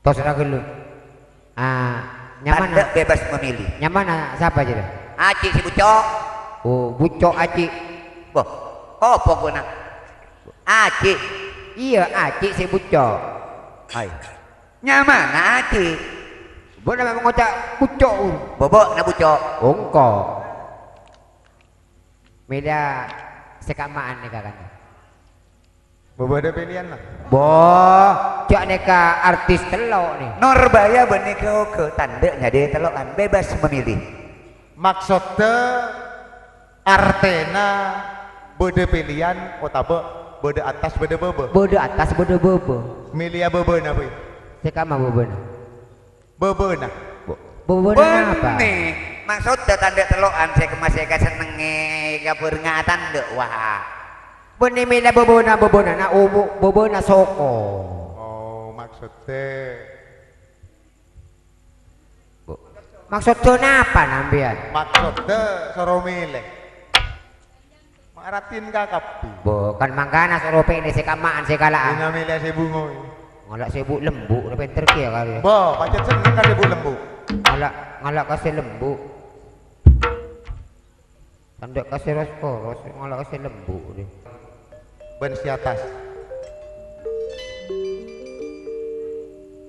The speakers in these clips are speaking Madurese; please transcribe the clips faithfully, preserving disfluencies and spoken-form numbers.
Terserah ghâllu. Ah, nyamana? Tandhâ bebas memilih. Nyamana sapa jârèya? Aji' sè bucco'. Oh, bucco' aji'. Boh, apa ghuna? Aji'. Iyâ, aji' sè bucco'. Hai. Nyamana aji'? Bâ'na mè' ngoca' bucco', Ur. Bobâ'na bucco'. Engko'. Mèlèya sè ka'emma'an nèka kan. Bâbâna pèlèyan, la. Boh, jâ' nèka artis tello' nè. Norbaya bânnè ghâ-oghâ, tandhâ nyadiyâ tello'an, bebas memilih. Maksodda artèna bâdâ pèlèyan otabâ bâdâ attas bâdâ bâbâ? Bâdâ attas bâdâ bâbâ. Mèlèya bâbâna, Boy. Sè ka'emma bâbâna? Bâbâna. Bâbâna napa? Bânnè, maksodda tandhâ tello'an sè kemma sè èkasennengngè kabhârengnga atandhâ, wa. Bânnè mèlè bâbâna, bâbâna na obu-, bâbâna soko. Oh, maksodda. Maksodda napa, sampèyan? Maksodda soro mèlè. Maratin ka kabbhi. Bo, kan mangkana soro pènè sè ka'emma'an sè kala'an. Dina mèlè sè bungo. Ngala' sè bu' lembu', pènter kèya kali. Bo, pajhât senneng ka sè bu' lembu'. Ngala', ngala' ka sè lembu'. Tandhâ ka sè ros-koros, ngala' ka sè lembu', deh. Bân sè attas.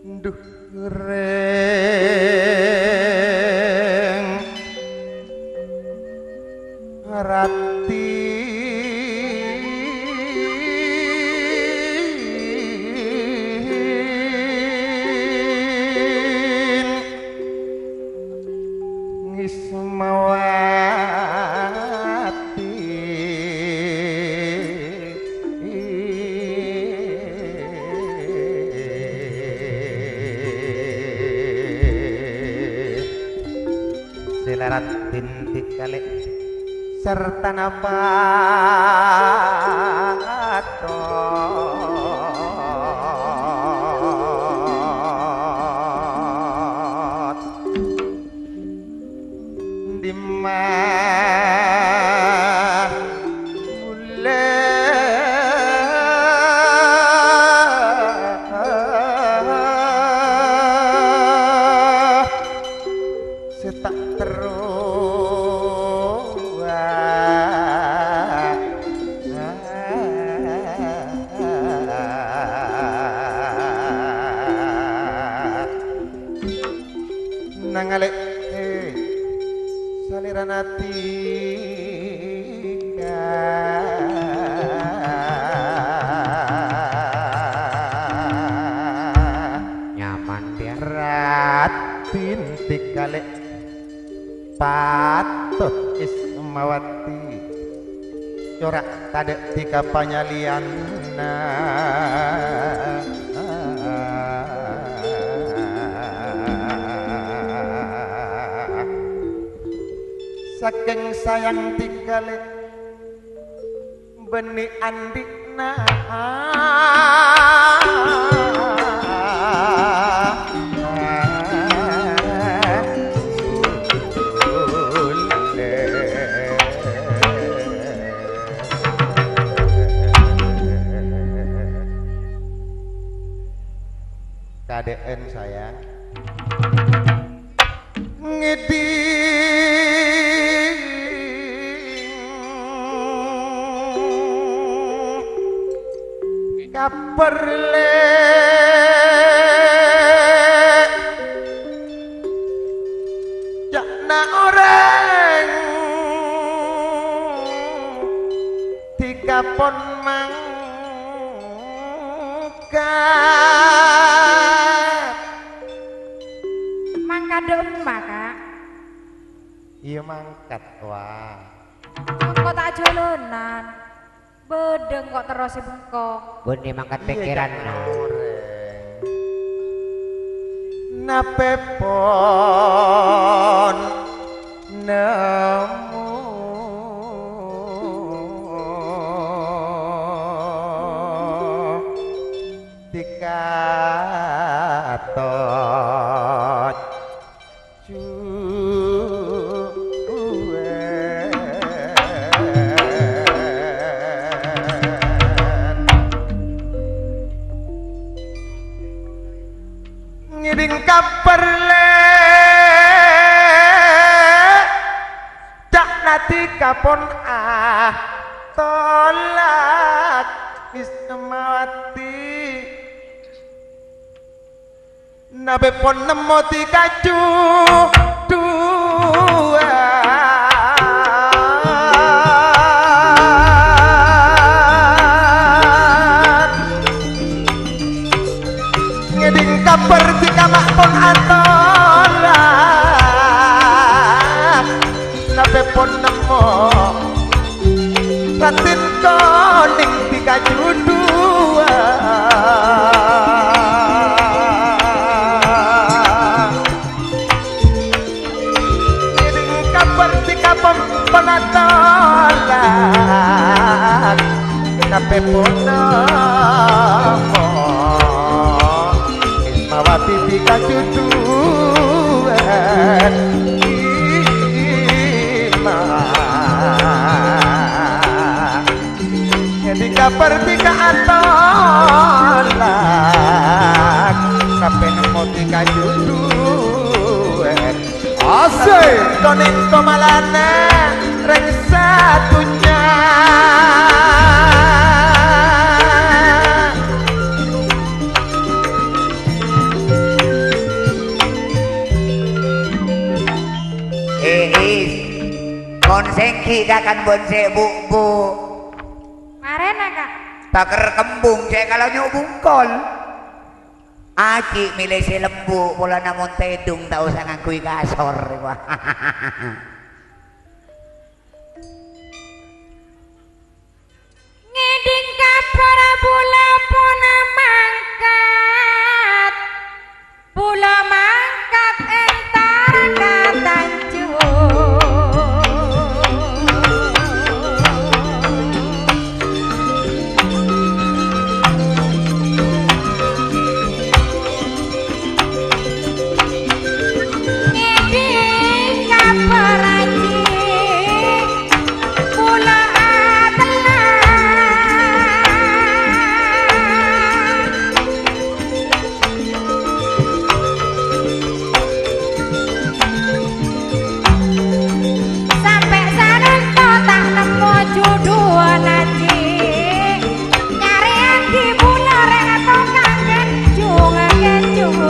Nduh rèng ratin Ismawati. Sè larat binti kalè' sartana patot. Dimma bulâ sè ta' terro. Nangalè, eh, salèrana tika. Nyaman, Pian. Ratin tika lè'. Patot Ismawati, cora' tadhâ' dhika panyalèyanna. Sakèng sayang dhika lè'. Bânnè andi'na. Kadhâ'ân, sayang. Ngèdhing kabhâr lè' ca'na orèng dhika pon mangkat. Mangkat dâ' emma, Ka'? Iyâ, mangkat, wa. Engko' ta' ajhâlânan. Bâdâ engko' terros è bengko. Bânnè mangkat pèkkèranna. Iyâ, jhâ' orèng. Napèpon nemmo dhika tos. Ngèdhing kabhâr, Lè', ca'na dhika pon atolak Wismawati. Napè pon nemmo dhika jhudhuwân. Ngèdhing kabhâr dhika ma' pon atolak, napè pon nemmo Radèn Konèng dhika jhudhuwân. Ngèdhing kabhâr dhika pon-, pon atolak, napè pon nemmo Wismawati dhika jhudhuwân. Ima. Dhika bhâr dhika atolak, kapè nemmo dhika jhudhuwân. Asik. Konèng komalana rèng sadhunnya. Eh, Is. Mon sènggi kakan bân sè bu'-bu'. Marèna, Ka'. Taker kembung cè' kalonyo' bungkol. Aji' mèlè sè lembu', polana mon tèdung ta' osa ngangghuy kasor. Ngèdhing kabhâr bulâ pona mangkat, bulâ mangkat entar ka Tanjung. Ngèdhing kabhâr aji', bulâ atella'. Sampè' sananto ta' nemmo jhudhuwân aji'. Nyarèyaghi bulâ rèng tokang kènjhung-kènjhung.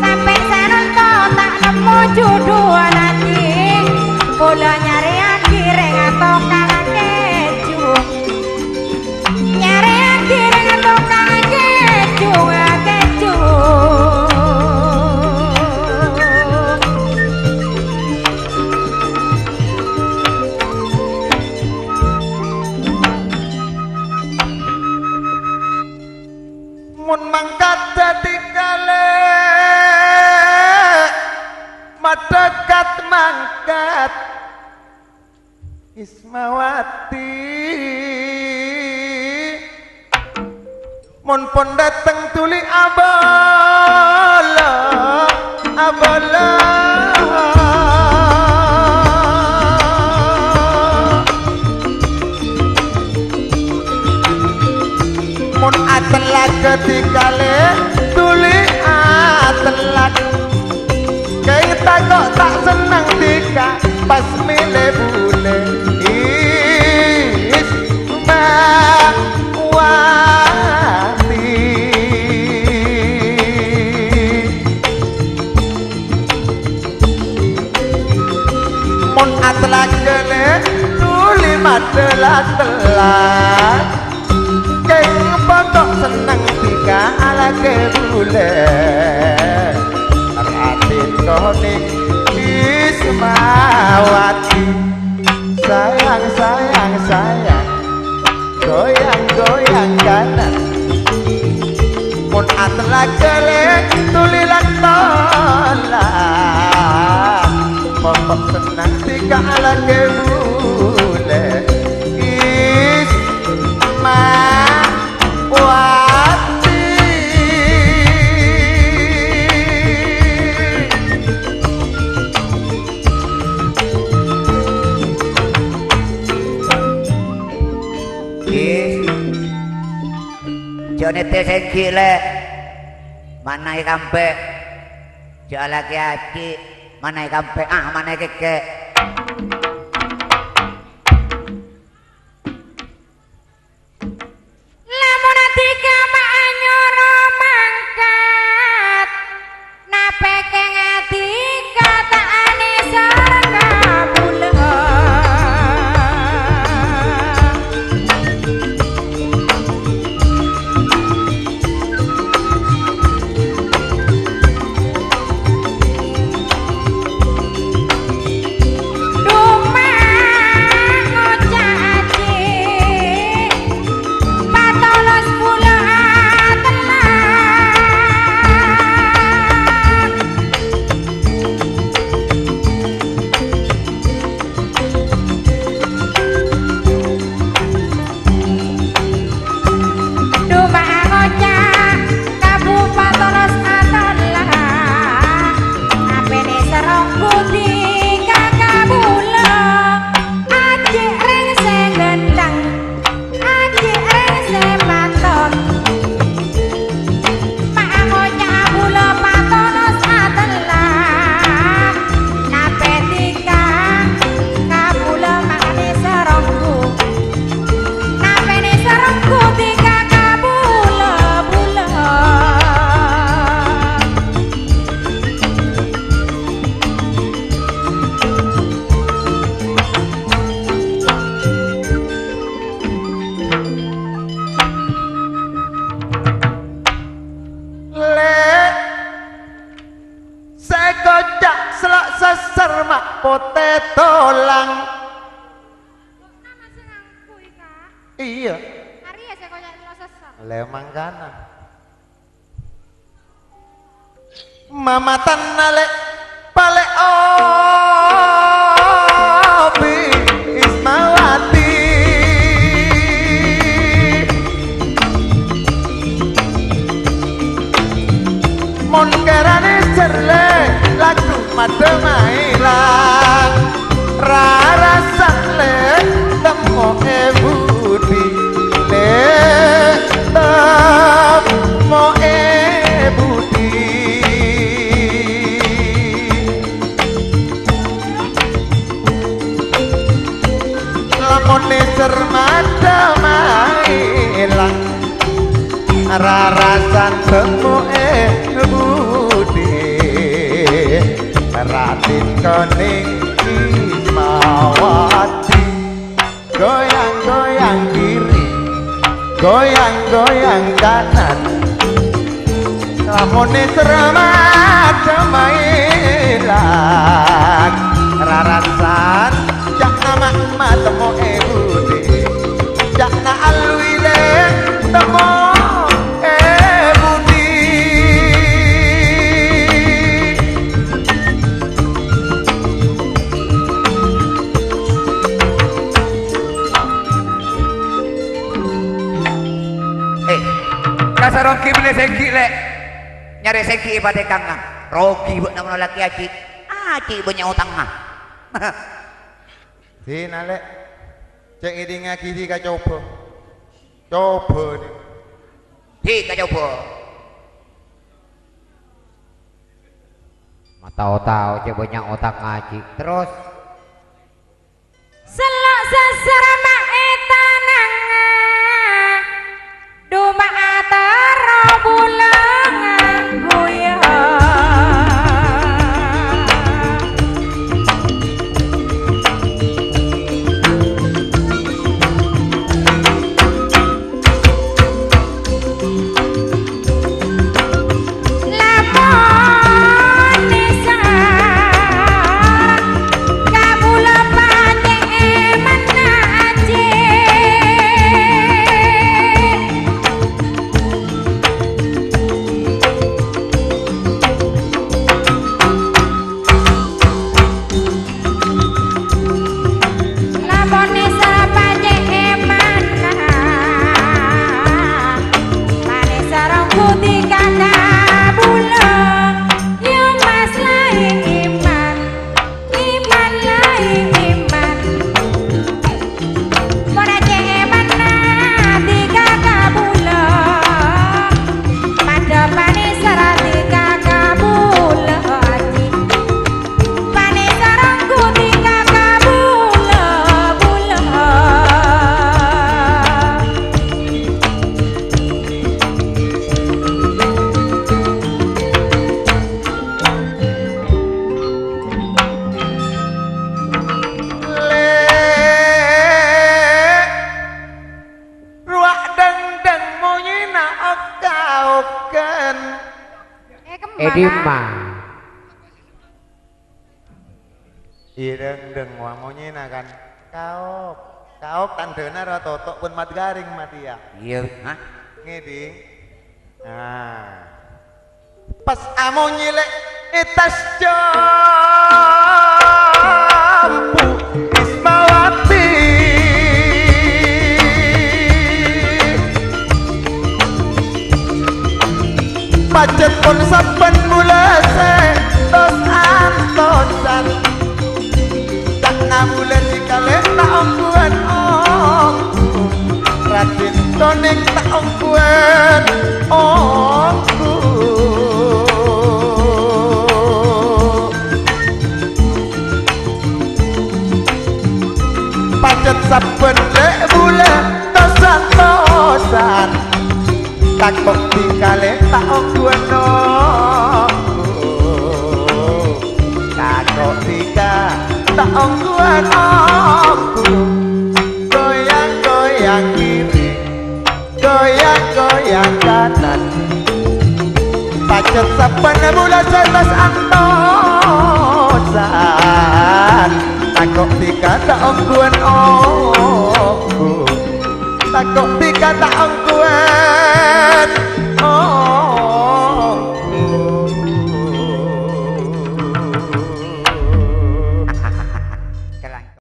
Sampè' sananto ta' nemmo jhudhuwân aji', bulâ nyarèyaghi rèng tokang kènjhung. Nyarèyaghi rèng tokang kènjhung-kènjhung. Mon mangkat dhâddhi kalè, madhâkat mangkat Ismawati. Mon pon dâteng dhuli abâlâ, abâlâ. Mon atellak dhâddhi kalè, dhuli atellak. Kèng tako' ta' senneng dhika pas mèlè bulâ Ismawati. Mon atellak kalè, dhuli matella-tella. Kèng poto senneng dhika alakè bulâ. Radèn Konèng Ismawati. Sayang, sayang, sayang. Goyang-goyang kanan. Mon atellak kalè, dhuli la-tola. Poto senneng dhika alakè bulâ Ismawati. Is, Jhâ' nètes èngghi, Lè'. Manaè kampè'. Jhâ' alakè aji'. Manaè kampè'. Ah, manaè kèkè'. Lamon adhika ma' anyoro mangkat, napè kèng adhika ta' anèser kabulâ? Duma ngoca' aji', patolos bulâ atellak. Duma ngoca' kabu patolos atellak, apènè sèrong budi ka kabulâ, aji' rèng sè ghântheng, aji' rèng sè mator. Ma' ngoca' bulâ patolos atellak, napè dhika kabulâ ma' nèser ongghu. Napè nèser ongghu dhika kabulâ-bulâ. Lè', sè èkoca' sella' sèsser ma' potè tolang. Kok nama sè ngangghuy, Kak? Iyâ. Arèya sè èkoca' sella' sèsser. Lè' mangkana. Mamatan nalè' palè' obi Ismawati. Mon kèrana jhâr-lè' lagghu' madhâ maèlang. Rarasan lè' temmo è budi, lè' temmo è budi. Lamon nèser madhâ maèlang. Rarasan temmo è budi, Raden Koning Ismawati. Goyang-goyang kiri, goyang-goyang kanan. Lamon nèser madhâ maèlang. Rarasan ca'na ma' temmo è budi. Ca'na alluwi lè' temmo è budi. Eh, ka sarong ki' bânnè sènggi', Lè'. Nyarè sènggi' èpatekanga. Rogi bâ'na mon lakè aji'. Aji' bânnya' otangnga. Dina, Lè'. Cè' ngèdingngaghi dhi' kacobâ. Cobâ, dhi'. Dhi' kacobâ. Ma' tao-tao cè' bânnya' otangnga aji'. Terros. Sella' sasarama è tanangnga, duma aterro bulângnga buya. Lamon nèsar, kabulâ pacè'è mennang È dimma? Iyâ, dâng-dâng, wa monyèna kan. Kaok. Kaok tandhâna ra toto' pon mat-garing, mat iyâ. Iyâ, hah? Ngèdhing. Nah. Pas amonyè lè' è attas Cambuk Ismawati. Pajhât pon sabbhân bulâ sètos-antosan. Ca'na bulâ sè kalè ta' ongghuwân ongghu. Radèn Tonik ta' ongghuwân ongghu. Pajhât sabbhân lè' bulâ tos-antosan. Tako' dhika lè' ta' ongghuwân ongghu. Tako' dhika ta' ongghuwân ongghu. Goyang-goyang kiri, goyang-goyang kanan. Pajhât sabbhân bulâ sètos-antosan. Tako' dhika ta' ongghuwân ongghu. Tako' dhika ta' ongghuwân